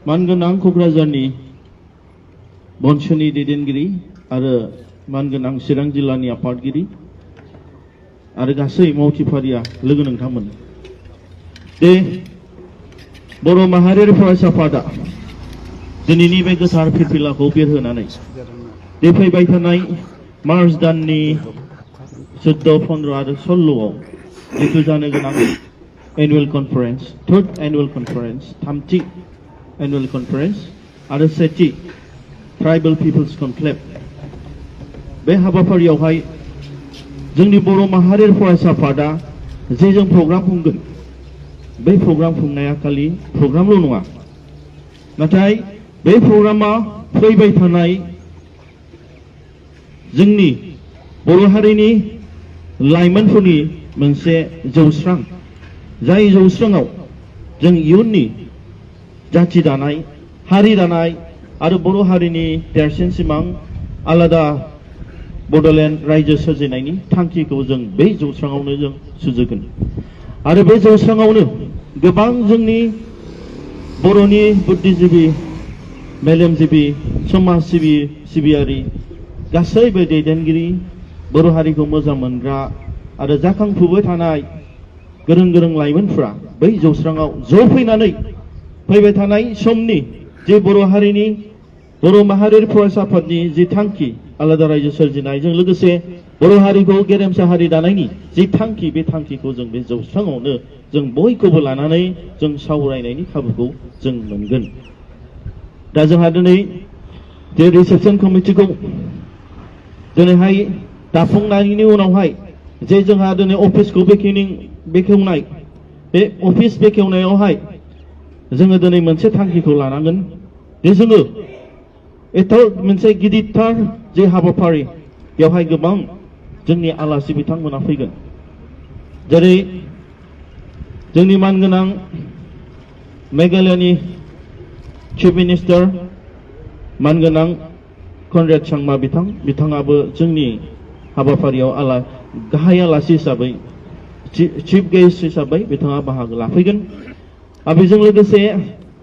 मानगोनां क'क्राझारनि बनसोनि दैदेनगिरि आरो मानगोनां चिरां जिल्लानि आफादगिरि आरो गासै मावथिफारिया लोगो नोंथांमोन दे बर' माहारियारि फरायसा आफादा दिनैनि बे गोथार फिरफिलाखौ बिरहोनानै बे फैबाय थानाय मार्च दाननि 14, 15 आरो 16 आव जिथु जानो गोनां annual conference third annual conference थामथि एनुवेल कनफारेन्स आरो सेथि ट्राइबेल पिपल्स कनक्लेव बे हाबाफारियावहाय जोंनि बर' माहारियारि फरायसा आफादा जे जों प्रग्राम खुंगोन बे प्रग्राम खुंनाया खालि प्रग्रामल' नङा नाथाय बे प्रग्रामा फैबाय थानाय जोंनि बर' हारिनि लाइमोनफोरनि मोनसे जौस्रां जाय जौस्राङाव जों इयुननि जाथि दानाय हारि दानाय आरो बर' हारिनि देरसिन सिमां आलादा बड'लेण्ड रायजो सोरजिनायनि थांखिखौ जों बे जौस्राङावनो जों सुजुगोन आरो बे जौस्राङावनो गोबां जोंनि बर'नि बुद्धिजिबि मेलेमजिबि समाज सिबियारि गासैबो दैदेनगिरि बर' हारिखौ मोजां मोनग्रा आरो जाखांफुबाय थानाय गोरों गोरों लाइमोनफ्रा बै जौस्राङाव ज' फैनानै फैबाय थानाय समनि जे बर' हारिनि बर' माहारियारि फरायसा आफादनि जि थांखि आलादा रायजो सोरजिनायजों लोगोसे बर' हारिखौ गेरेमसा हारि दानायनि जि थांखि बे थांखिखौ जों बे जौस्राङावनो जों बयखौबो लानानै जों सावरायनायनि खाबुखौ जों मोनगोन दा जोंहा दिनै जे रिसेपसन कमिटिखौ दिनैहाय दाफुंनायनि उनावहाय जे जोंहा दिनै अफिसखौ बेखेवनाय बे अफिस बेखेवनायावहाय जोङो दिनै मोनसे थांखिखौ लानांगोन जे जोङो एथ' मोनसे गिदिरथार जे हाबाफारि बेवहाय गोबां जोंनि आलासि बिथांमोना फैगोन जेरै जोंनि मानगोनां मेघालयनि चिफ मिनिस्टार मानगोनां कनरेड सांमा बिथाङाबो जोंनि हाबाफारियाव गाहाय आलासि हिसाबै चिफ गेस्ट हिसाबै बिथाङा बाहागो लाफैगोन आरो बेजों लोगोसे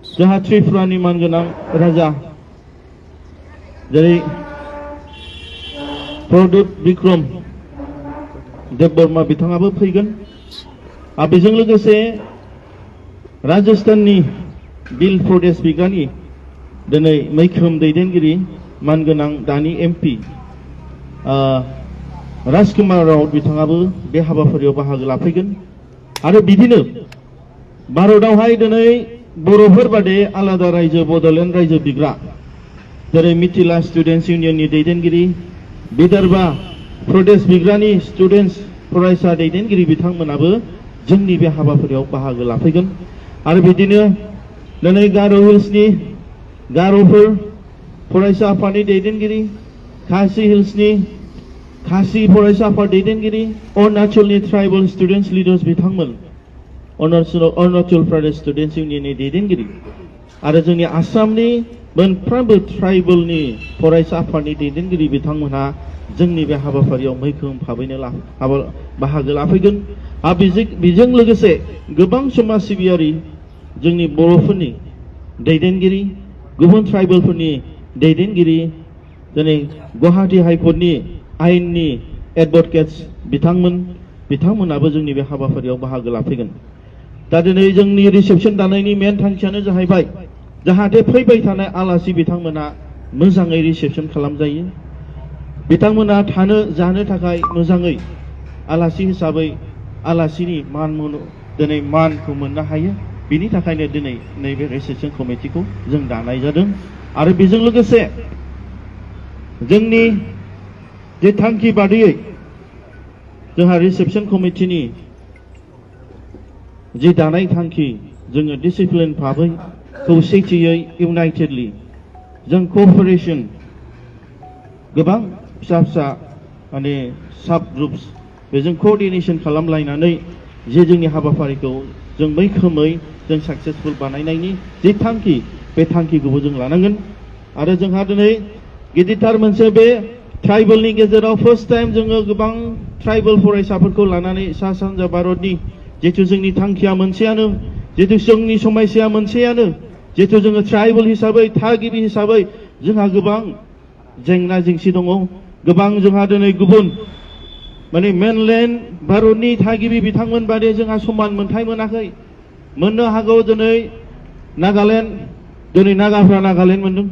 जोंहा त्रिपुरानि मानगोनां राजा जेरै प्रदुत बिक्रम देबबर्मा बिथाङाबो फैगोन आरो बेजों लोगोसे राजस्थाननि बिल प्रदेश बिग्रानि दिनै मैखोम दैदेनगिरि मानगोनां दानि एमपि राजकुमार राव बिथाङाबो बे हाबाफारियाव बाहागो लाफैगोन आरो बिदिनो भारतआवहाय दिनै बर'फोर बादि आलादा रायजो बड'लेण्ड रायजो बिग्रा जेरै मिथिला स्टुडेन्टस इउनियननि दैदेनगिरि विदर्भा प्रदेश बिग्रानि स्टुडेन्टस फरायसा दैदेनगिरि बिथांमोनाबो जोंनि बे हाबाफारियाव बाहागो लाफैगोन आरो बिदिनो दिनै गार' हिल्सनि गार'फोर फरायसा आफादनि दैदेनगिरि खासि हिल्सनि खासि फरायसा आफाद दैदेनगिरि अरुणाचलनि ट्राइबेल स्टुडेन्टस लिडार्स बिथांमोन अरुणाचल प्रदेश स्टुडेन्टस इउनियननि दैदेनगिरि आरो जोंनि आसामनि मोनफ्रोमबो ट्राइबेलनि फरायसा आफादनि दैदेनगिरि बिथांमोनहा जोंनि बे हाबाफारियाव मैखोम भाबैनो बाहागो लाफैगोन आरो बेजों लोगोसे गोबां समाज सिबियारि जोंनि बर'फोरनि दैदेनगिरि गुबुन ट्राइबेलफोरनि दैदेनगिरि दिनै गुवाहाटी हाइकर्टनि आयेननि एडभकेट्स बिथांमोनाबो जोंनि बे हाबाफारियाव बाहागो लाफैगोन दा दिनै जोंनि रिसेपसन दानायनि मेन थांखियानो जाहैबाय जाहाथे फैबाय थानाय आलासि बिथांमोना मोजाङै रिसेपसन खालामजायो बिथांमोना थानो जानो थाखाय मोजाङै आलासि हिसाबै आलासिनि दिनै मानखौ मोननो हायो बिनि थाखायनो दिनै नैबे रिसेपसन कमिटिखौ जों दानाय जादों आरो बेजों लोगोसे जोंनि जे थांखि बादियै जोंहा रिसेपसन कमिटिनि जि दानाय थांखि जोङो डिसिप्लिन भाबै खौसेथियै इउनाइटेडलि जों क'अपारेसन गोबां फिसा माने साब ग्रुप्स बेजों क'अर्डिनेसन खालामलायनानै जे जोंनि हाबाफारिखौ जों मैखोमै जों साक्सेसफुल बानायनायनि जे थांखि बे थांखिखौबो जों लानांगोन आरो जोंहा दिनै गिदिरथार मोनसे बे ट्राइबेलनि गेजेराव फार्स्ट टाइम जोङो गोबां ट्राइबेल फरायसाफोरखौ लानानै सा सानजा भारतनि जितु जोंनि थांखिया मोनसेयानो जितु जोंनि समस्या मोनसेयानो जिहेतु जोङो ट्राइबेल हिसाबै थागिबि हिसाबै जोंहा गोबां जेंना जेंसि दङ गोबां जोंहा दिनै गुबुन माने मेनलेन्ड भारतनि थागिबि बिथांमोन बादि जोंहा समान मोनथाय मोनाखै मोननो हागौ दिनै नागालेण्ड दिनै नागाफ्रा नागालेण्ड मोनदों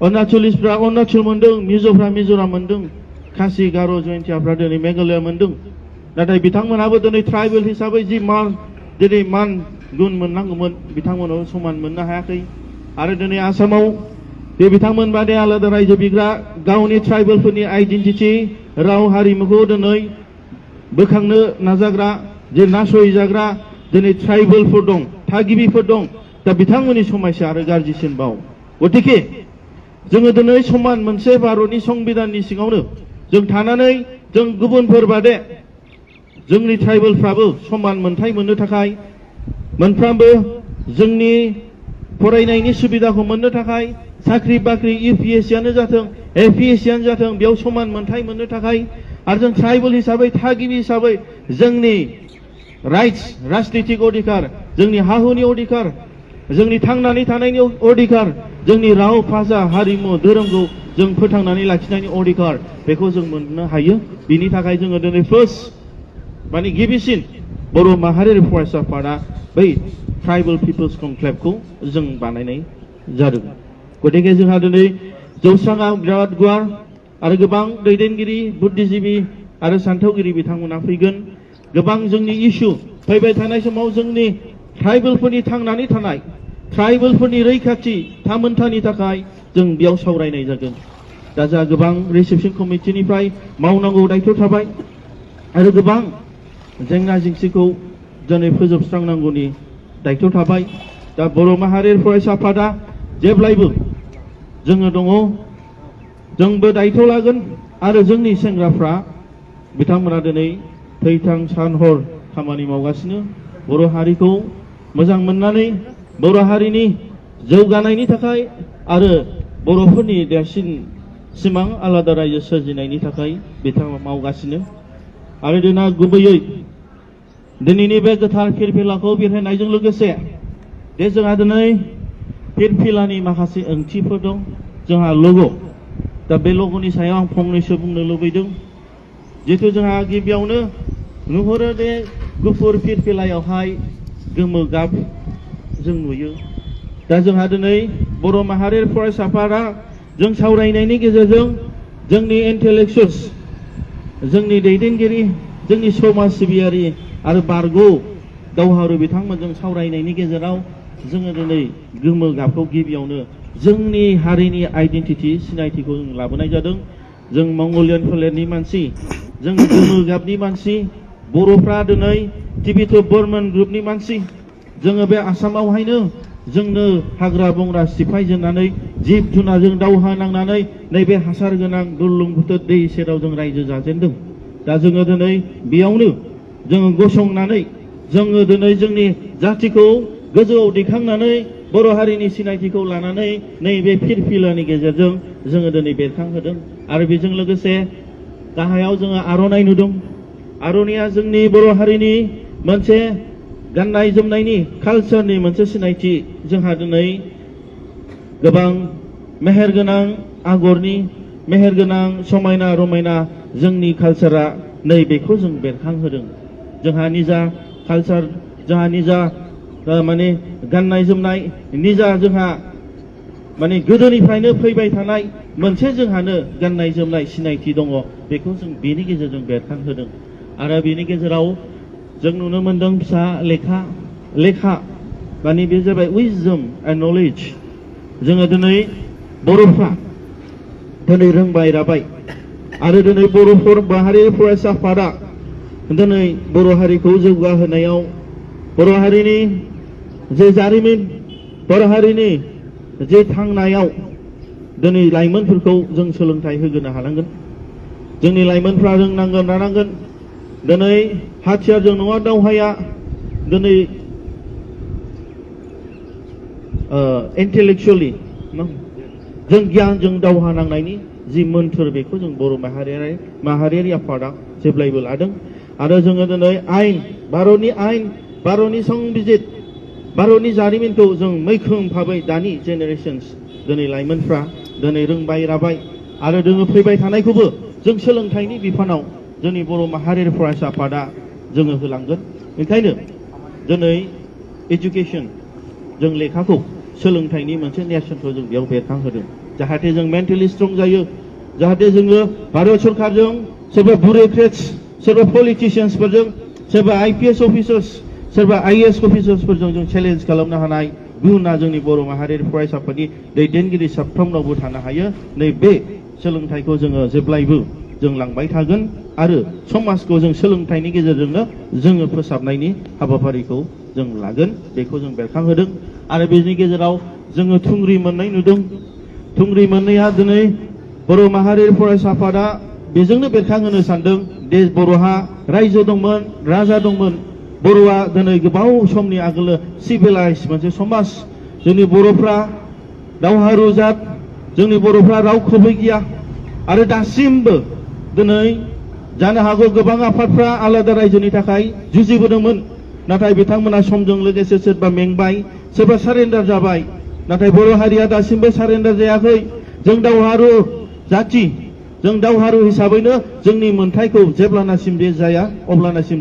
अरुणाचलिसफ्रा अरुणाचल मोनदों मिज'फ्रा मिज'राम मोनदों खासि गार' जयन्तियाफ्रा दिनै मेघालया मोनदों नाथाय बिथांमोनहाबो दिनै ट्राइबेल हिसाबै जि दिनै मान गुन मोननांगौमोन बिथांमोनाव समान मोननो हायाखै आरो दिनै आसामाव बे बिथांमोन बादि आलादा रायजो बिग्रा गावनि ट्राइबेलफोरनि आइडेन्टिटि राव हारिमुखौ दिनै बोखांनो नाजाग्रा जे नासयजाग्रा दिनै ट्राइबेलफोर दं थागिबिफोर दं दा बिथांमोननि समस्या आरो गाज्रिसिनबाव गतिके जोङो दिनै समान मोनसे भारतनि संबिधाननि सिङावनो जों थानानै जों गुबुनफोर बादे जोंनि ट्राइबेलफ्राबो समान मोनथाय मोननो थाखाय मोनफ्रोमबो जोंनि फरायनायनि सुबिदाखौ मोननो थाखाय साख्रि बाख्रि UPSC आनो जाथों APSC आनो जाथों बेयाव समान मोनथाय मोननो थाखाय आरो जों ट्राइबेल हिसाबै थागिबि हिसाबै जोंनि राइट्स राजनितिक अधिकार जोंनि हा-हुनि अधिकार जोंनि थांनानै थानायनि अधिकार जोंनि राव भाषा हारिमु धोरोमखौ जों फोथांनानै लाखिनायनि अधिकार बेखौ जों मोननो हायो बिनि थाखाय जोङो दिनै फार्स्ट माने गिबिसिन बर' माहारियारि फरायसा आफादा बै ट्राइबेल पिपल्स कनक्लेभखौ जों बानायनाय जादों गतिके जोंहा दिनै जौस्राङा बिराद गुवार आरो गोबां दैदेनगिरि बुद्धिजिबि आरो सानथौगिरि बिथांमोना फैगोन गोबां जोंनि इस्यु फैबाय थानाय समाव जोंनि ट्राइबेलफोरनि थांनानै थानाय ट्राइबेलफोरनि रैखाथि थामोनथानि थाखाय जों बेयाव सावरायनाय जागोन दा जोंहा गोबां रिसेपसन कमिटिनिफ्राय मावनांगौ दायथ' थाबाय आरो गोबां जेंना जेंसिखौ दिनै फोजोबस्रांनांगौनि दायथ' थाबाय दा बर' माहारियारि फरायसा आफादा जेब्लायबो जोङो दङ जोंबो दायथ' लागोन आरो जोंनि सेंग्राफ्रा बिथांमोना दिनै थैथां सान हर खामानि मावगासिनो बर' हारिखौ मोजां मोननानै बर' हारिनि जौगानायनि थाखाय आरो बर'फोरनि देरसिन सिमां आलादा रायजो सोरजिनायनि थाखाय बिथांमोना मावगासिनो आरो दिनै गुबैयै दिनैनि बे गोथार फिरफिलाखौ बिरहोनायजों लोगोसे बे जोंहा दिनै फिरफिलानि माखासे ओंथिफोर दं जोंहा लग' दा बे लग'नि सायाव आं फंनैसो बुंनो लुबैदों जिहेतु जोंहा गिबियावनो नुहुरो दे गुफुर फिरफिलायावहाय गोमो गाब जों नुयो दा जोंहा दिनै बर' माहारियारि फरायसा आफादा जों सावरायनायनि गेजेरजों जोंनि इन्टेलेक्सुवेल्स जोंनि दैदेनगिरि जोंनि समाज सिबियारि आरो बारग' दावहारु बिथांमोनजों सावरायनायनि गेजेराव जोङो दिनै गोमो गाबखौ गिबियावनो जोंनि हारिनि आइडेन्टिटि सिनायथिखौ जों लाबोनाय जादों जों मंगलियान फोलेरनि मानसि जों गोमो गाबनि मानसि बर'फ्रा दिनै टिबेट' बर्मन ग्रुपनि मानसि जोङो बे आसामावहायनो जोंनो हाग्रा बंग्रा सिफायजेननानै जिब जुनारजों दावहा नांनानै नैबे हासार गोनां बुरलुंबुथुर दै सेराव जों रायजो जाजेनदों दा जोङो दिनै बेयावनो जोङो गसंनानै जोङो दिनै जोंनि जाथिखौ गोजौआव दैखांनानै बर' हारिनि सिनायथिखौ लानानै नैबे फिरफिलानि गेजेरजों जोङो दिनै बेरखांहोदों आरो बेजों लोगोसे गाहायाव जोङो आर'नाइ नुदों आर'नाइया जोंनि बर' हारिनि मोनसे गाननाय जोमनायनि कालचारनि मोनसे सिनायथि जोंहा दिनै गोबां मेहेरगोनां आगरनि मेहेरगोनां समायना रमायना जोंनि कालचारा नैबेखौ जों बेरखांहोदों जोंहा निजा कालचार जोंहा निजा माने गाननाय जोमनाय निजा जोंहा माने गोदोनिफ्रायनो फैबाय थानाय मोनसे जोंहानो गाननाय जोमनाय सिनायथि दङ बेखौ जों बेनि गेजेरजों बेरखांहोदों आरो बेनि गेजेराव जों नुनो मोनदों फिसा लेखा माने बे जाबाय विजडम एन्ड नलेज जोङो दिनै बर'फ्रा दिनै रोंबाय राबाय आरो दिनै बर' माहारियारि फरायसा आफादा दिनै बर' हारिखौ जौगाहोनायाव बर' हारिनि जे जारिमिन बर' हारिनि जे थांनायाव दिनै लाइमोनफोरखौ जों सोलोंथाइ होनो हानांगोन जोंनि लाइमोनफ्रा रोंनांगोन रानांगोन दिनै हाथियारजों नङा दावहाया दिनै इन्टेलेक्सुवेलि जों गियानजों दावहा नांनायनि जि मोन्थोर बेखौ जों बर' माहारियारि आफादा जेब्लायबो लादों आरो जोङो दिनै आयेन भारतनि संबिजित भारतनि जारिमिनखौ जों मैखोम भाबै दानि जेनेरेशन्स दिनै लाइमोनफ्रा दिनै रोंबाय राबाय आरो जोङो फैबाय थानायखौबो जों सोलोंथाइनि बिफानाव जोंनि बर' माहारियारि फरायसा आफादा जोङो होलांगोन। ओंखायनो दिनै एजुकेशन जों लेखाखौ सोलोंथाइनि मोनसे नेरसोनखौ जों बेयाव बेरखांहोदों जाहाथे जों मेन्टेलि स्ट्रं जायो, जाहाथे जोङो भारत सरकारजों सोरबा बिउरोक्रेट्स सोरबा पलिटिशियान्सफोरजों सोरबा IPS अफिसार्स सोरबा IAS अफिसार्सफोरजों जों चेलेन्ज खालामनो हानाय गुना जोंनि बर' माहारियारि फरायसाफोरनि दैदेनगिरि साफ्रोमनावबो थानो हायो। नैबे सोलोंथाइखौ जोङो जेब्लायबो जों लांबाय थागोन आरो समाजखौ जों सोलोंथाइनि गेजेरजोंनो जोङो फोसाबनायनि हाबाफारिखौ जों लागोन बेखौ जों बेरखांहोदों। आरो बेनि गेजेराव जोङो थुंग्रि मोननाय नुदों। थुंग्रि मोननाया दिनै बर' माहारियारि फरायसा आफादा बेजोंनो बेरखांहोनो सानदों दे बर'हा रायजो दंमोन, राजा दंमोन। बर'आ दिनै गोबाव समनि आगोल सिभिलाइज मोनसे समाज। जोंनि बर'फ्रा दावहारु जात, जोंनि बर'फ्रा रावखौबो गिया आरो दासिमबो दिनै जानो हागौ गोबां आफादफ्रा आलादा रायजोनि थाखाय जुजिबोदोंमोन, नाथाय बिथांमोना समजों लोगोसे सोरबा मेंबाय, सोरबा सारेन्डार जाबाय। नाथाय बर' हारिया दासिमबो सारेन्डार जायाखै। जों दावहारु जाथि, जों दावहारु हिसाबैनो जोंनि मोन्थायखौ जेब्लानासिम बे जाया अब्लानासिम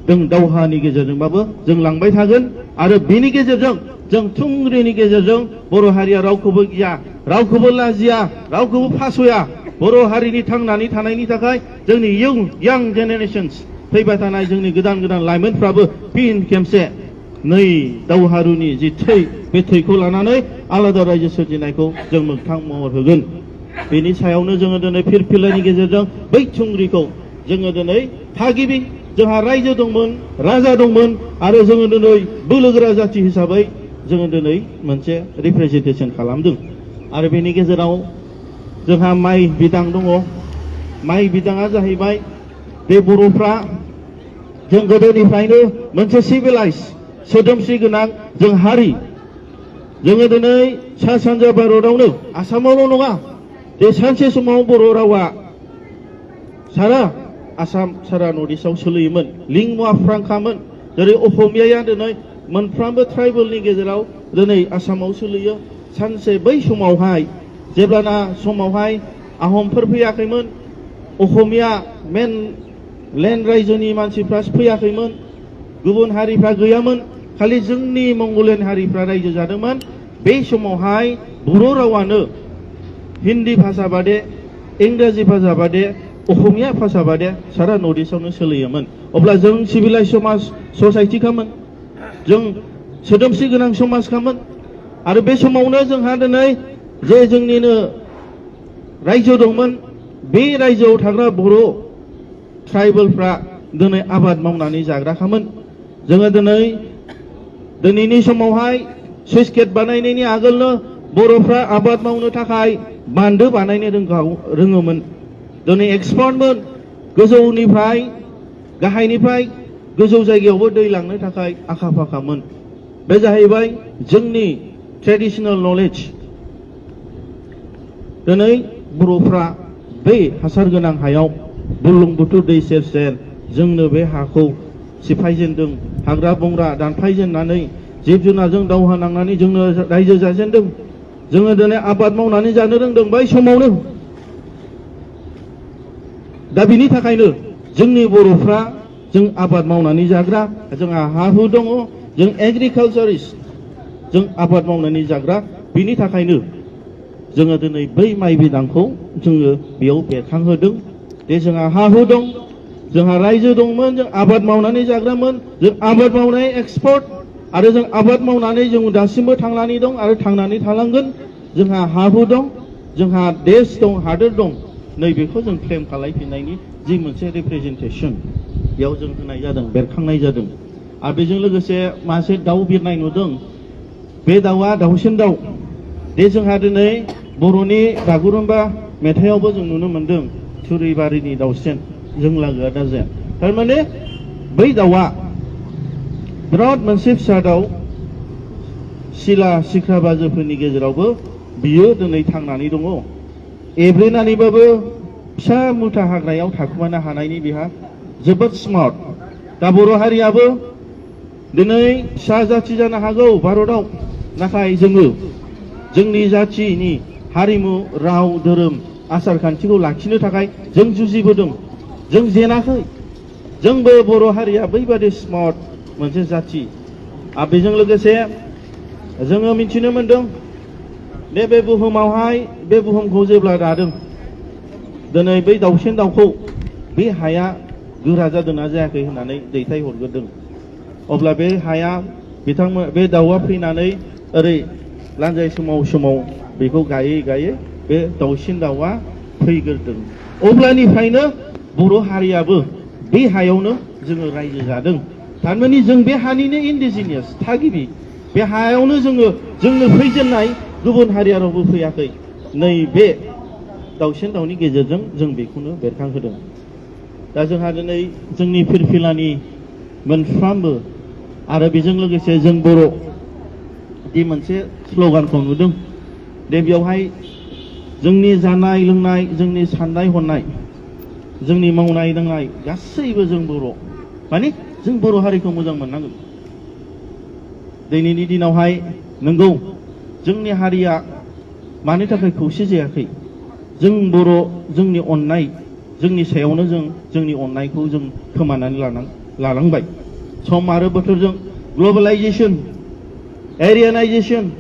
जों दावहानि गेजेरजोंबाबो जों लांबाय थागोन। आरो बेनि गेजेरजों जों थुंग्रिनि गेजेरजों बर' हारिया रावखौबो गिया, रावखौबो लाजिया, रावखौबो फासया। बर' हारिनि थांनानै थानायनि थाखाय जोंनि यां जेनेरेशन्स फैबाय थानाय जोंनि गोदान गोदान लाइमोनफ्राबो फिन खेमसे नै दावहारुनि जि थै बे थैखौ लानानै आलादा रायजो सोरजिनायखौ जों मोगथां महर होगोन। बेनि सायावनो जोङो दिनै फिरफिलानि गेजेरजों बै थुंग्रिखौ जोङो दिनै थागिबि जोंहा रायजो दंमोन, राजा दंमोन आरो जोङो दिनै बोलोगोरा जाथि हिसाबै जोङो दिनै मोनसे रिप्रेजेन्टेसन खालामदों। आरो बेनि गेजेराव जोंहा माइ बिदां दङ। माइ बिदाङा जाहैबाय बे बर'फ्रा जों गोदोनिफ्रायनो मोनसे सिभिलाइज सोदोमस्रि गोनां जों हारि। जोङो दिनै सा सानजा भारतआवनो आसामावल' नङा, बे सानसे समाव बर' रावा सारा आसाम सारा नर्थ इस्टआव सोलियोमोन, लिंमुवा फ्रांखामोन। जेरै असमियाया दिनै मोनफ्रोमबो ट्राइबेलनि गेजेराव दिनै आसामाव सोलियो। सानसे बै समावहाय जेब्लाना समावहाय आहमफोर फैयाखैमोन, असमिया मेन लेन्ड रायजोनि मानसिफ्रा फैयाखैमोन, गुबुन हारिफ्रा गैयामोन, खालि जोंनि मंगलियान हारिफ्रा रायजो जादोंमोन। बे समावहाय बर' रावानो हिन्दी भाषा बादे, इंराजि भाषा बादे, असमिया भाषा बादे सारा नर्थ इस्टआवनो सोलियोमोन। अब्ला जों सिभिलाइज समाज ससाइटिखामोन, जों सोदोमस्रि गोनां समाजखामोन। आरो बे समावनो जोंहा दिनै जे जोंनिनो रायजो दंमोन, बे रायजोआव थाग्रा बर' ट्राइबेलफ्रा दिनै आबाद मावनानै जाग्राखामोन। जोङो दिनैनि समावहाय सुइस गेट बानायनायनि आगोलनो बर'फ्रा आबाद मावनो थाखाय बान्दो बानायनो रोङोमोन। दिनै एक्सपार्टमोन, गोजौनिफ्राय गाहायनिफ्राय गोजौ जायगायावबो दै लांनो थाखाय आखा फाखामोन। बे जाहैबाय जोंनि ट्रेडिशनेल नलेज। दिनै बर'फ्रा बे हासार गोनां हायाव बुरलुंबुथुर दै सेर सेर जोंनो बे हाखौ सिफायजेनदों, हाग्रा बंग्रा दानफायजेननानै जिब जुनारजों दावहा नांनानै जोंनो रायजो जाजेनदों। जोङो दिनै आबाद मावनानै जानो रोंदों बै समावनो। दा बिनि थाखायनो जोंनि बर'फ्रा जों आबाद मावनानै जाग्रा, जोंहा हा हु दङ, जों एग्रिकालचारिस्ट, जों आबाद मावनानै जाग्रा। बिनि थाखायनो जोङो दिनै बै माइ बिदांखौ जोङो बेयाव बेरखांहोदों। दे जोंहा हा हु दं, जोंहा रायजो दंमोन, जों आबाद मावनानै जाग्रामोन, जों आबाद मावनाय एक्सपार्ट आरो जों आबाद मावनानै जों दासिमबो थांनानै दं आरो थांनानै थालांगोन। जोंहा हा हु दं, जोंहा देश दं, हादोर दं। नैबेखौ जों क्लेम खालामफिननायनि जि मोनसे रिप्रेजेन्टेसन बेयाव जों होनाय जादों, बेरखांनाय जादों। आरो बेजों लोगोसे मासे दाउ बिरनाय नुदों। बे दाउआ दाउसिन दाउ। बे जोंहा दिनै बर'नि बागुरुम्बा मेथाइआवबो जों नुनो मोनदों, थुरिबारिनि दाउसेन जों लागोआ दाजाया। थारमाने बै दाउआ बिराद मोनसे फिसा दाउ, सिला सिख्रा बाजोफोरनि गेजेरावबो बियो दिनै थांनानै दङ। एब्रेनानैबाबो फिसा मुथा हाग्रायाव थाखुमानो हानायनि बेहा जोबोद स्मार्ट। दा बर' हारियाबो दिनै फिसा जाथि जानो हागौ भारताव, नाथाय जोङो जोंनि जाथिनि हारिमु, राव, धोरोम, आसार खान्थिखौ लाखिनो थाखाय जों जुजिबोदों, जों जेनाखै। जोंबो बर' हारिया बैबादि स्मार्ट मोनसे जाथि। आरो बेजों लोगोसे जोङो मिथिनो मोनदों बे बुहुमावहाय, बे बुहुमखौ जेब्ला दादों, दिनै बै दाउसेन दाउखौ बे हाया गोरा जादोंना जायाखै होननानै दैथायहरग्रोदों। अब्ला बे हाया बे दाउआ फैनानै ओरै लान्जाय समाव बेखौ गायै गायै बे दाउसिन दाउआ फैग्रोदों। अब्लानिफ्रायनो बर' हारियाबो बे हायावनो जोङो रायजो जादों। थारमाने जों बे हानिनो इन्डिजिनियास, थागिबि। बे हायावनो जोंनो फैजेननाय, गुबुन हारिया रावबो फैयाखै। नै बे दाउसिन दाउनि गेजेरजों जों बेखौनो बेरखांहोदों। दा जोंहा दिनै जोंनि फिरफिलानि मोनफ्रोमबो आरो बेजों लोगोसे जों बर' दि मोनसे स्ल'गानखौ नुदों, दे बेवहाय जोंनि जानाय लोंनाय, जोंनि साननाय हनाय, जोंनि मावनाय दांनाय गासैबो जों बर', माने जों बर' हारिखौ मोजां मोननांगोन। दिनैनि दिनावहाय नंगौ जोंनि हारिया मानि थाखाय खौसे जायाखै? जों बर', जोंनि अननाय, जोंनि सायावनो जोंनि अननायखौ जों खोमानानै लालांबाय। सम आरो बोथोरजों ग्लबेलाइजेसन, एरियानाइजेसन,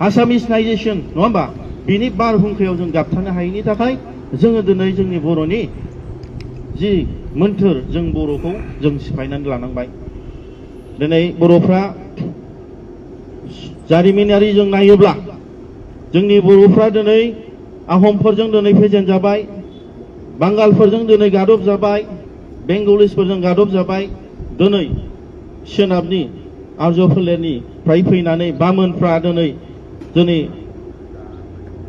आसामिसनाइजेसन, नङा होमबा? बिनि बारहुंखायाव जों गाबथानो हायैनि थाखाय जोङो दिनै जोंनि बर'नि जि मोन्थोर, जों बर'खौ जों सिफायनानै लानांबाय। दिनै बर'फ्रा जारिमिनारि जों नायोब्ला जोंनि बर'फ्रा दिनै आहमफोरजों दिनै फेजेनजाबाय, बांगालफोरजों दिनै गादब जाबाय, बेंगलिसफोरजों गादब जाबाय। दिनै सोनाबनि आर्य फोलेरनिफ्राय फैनानै बामोनफ्रा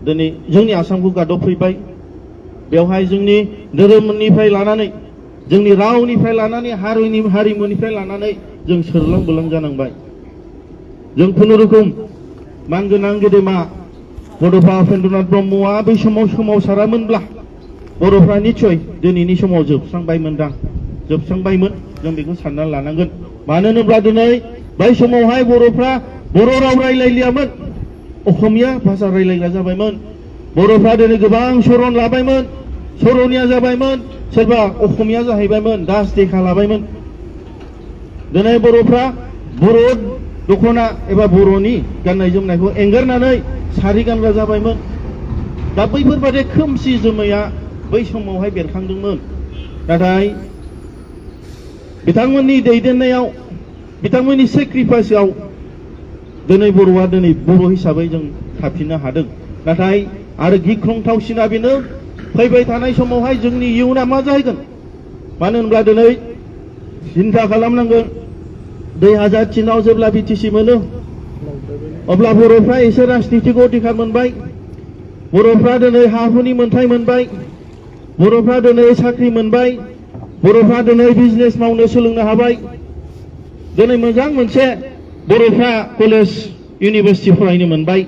दिनै जोंनि आसामखौ गादबफैबाय। बेवहाय जोंनि धोरोमनिफ्राय लानानै, जोंनि रावनिफ्राय लानानै, हारिमुनिफ्राय लानानै जों सोरलां बोलां जानांबाय। जों खुनुरुखुम मानगोनां गेदेमा बड'फा उपेन्द्रनाथ ब्रह्मआ बै समाव सोमावसारामोनब्ला बर'फ्रा निस्सय दिनैनि समाव जोबस्रांबायमोन, जों बेखौ सानना लानांगोन। मानो होनोब्ला दिनै बै समावहाय बर'फ्रा बर' राव रायलायलियामोन, असमिया भाषा रायलायग्रा जाबायमोन। बर'फ्रा दिनै गोबां सरन लाबायमोन, सरनिया जाबायमोन, सोरबा असमिया जाहैबायमोन, दास देखा लाबायमोन। दिनै बर'फ्रा बर' दख'ना एबा बर'नि गाननाय जोमनायखौ एंगारनानै सारि गानग्रा जाबायमोन। दा बैफोरबादि खोमसि जोमैया बै समावहाय बेरखांदोंमोन। नाथाय बिथांमोननि दैदेननायाव, बिथांमोननि सेक्रिफाइसआव दिनै बर'आ दिनै बर' हिसाबै जों थाफिननो हादों। नाथाय आरो गिख्रंथावसिना बेनो, फैबाय थानाय समावहाय जोंनि इयुना मा जाहैगोन? मानो होनब्ला दिनै सिन्था खालामनांगोन, 2003आव जेब्ला बिटिसि मोनो, अब्ला बर'फ्रा एसे राजनितिक अधिकार मोनबाय, बर'फ्रा दिनै हा-हुनि मोन्थाय मोनबाय, बर'फ्रा दिनै साख्रि मोनबाय, बर'फ्रा दिनै बिजनेस मावनो सोलोंनो हाबाय। दिनै मोजां मोनसे बर'फ्रा कलेज, इउनिभारसिटि फरायनो मोनबाय।